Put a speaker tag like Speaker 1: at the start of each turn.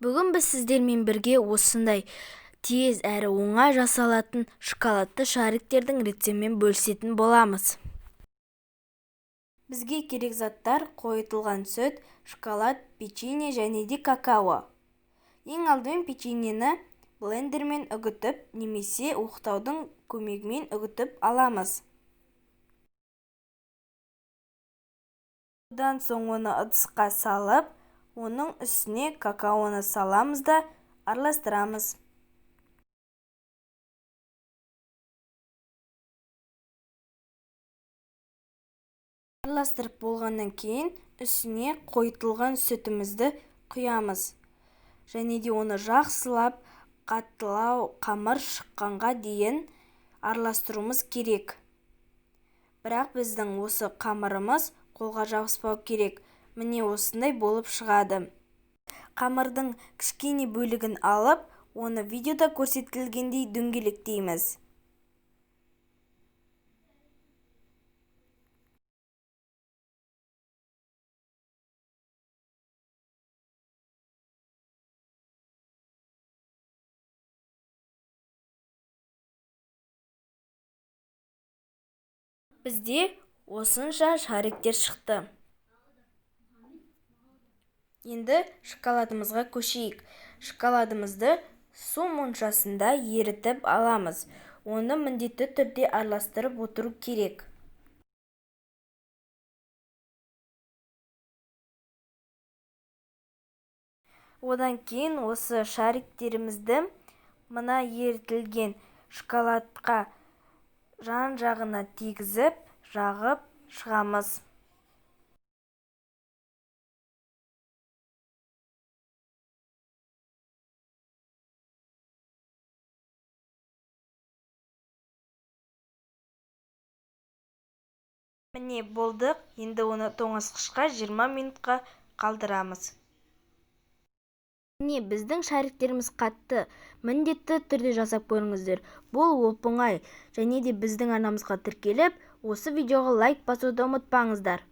Speaker 1: Бүгін біз сіздермен бірге осындай тез әрі оңай жасалатын шоколадты шариктердің рецептімен бөлісетін боламыз. Бізге керек заттар: қойытылған сүт, шоколад, печенье және де какао. Ең алдымен печеньені блендермен үгітіп немесе оқтаудың көмегімен үгітіп аламыз. Одан соң оны ыдысқа салып, оның үстіне какаоны саламыз да араластырамыз. Араластырып болғаннан кейін үстіне қойытылған сүтімізді құямыз. Және де оны жақсылап қаттылау қамыр шыққанға дейін араластыруымыз керек. Бірақ біздің осы қамырымыз қолға жабыспау керек. Міне осындай болып шығады. Қамырдың кішкене бөлігін алып, оны видеода көрсетілгендей дөңгелектейміз. Бізде осынша шариктер шықты. Енді шоколадымызға көшейік. Шоколадымызды су моншасында ерітіп аламыз. Оны міндетті түрде араластырып отыру керек. Одан кейін осы шариктерімізді мына ерітілген шоколадқа жан-жағына тигізіп, жағып шығамыз. Міне болдық, енді оны тоңазытқышқа 20 минутқа қалдырамыз. Міне біздің шариктеріміз қатты. Міндетті түрде жасап көріңіздер. Бұл оп-оңай. Және де біздің арнамызға тіркеліп, осы видеоға лайк басуды ұмытпаңыздар.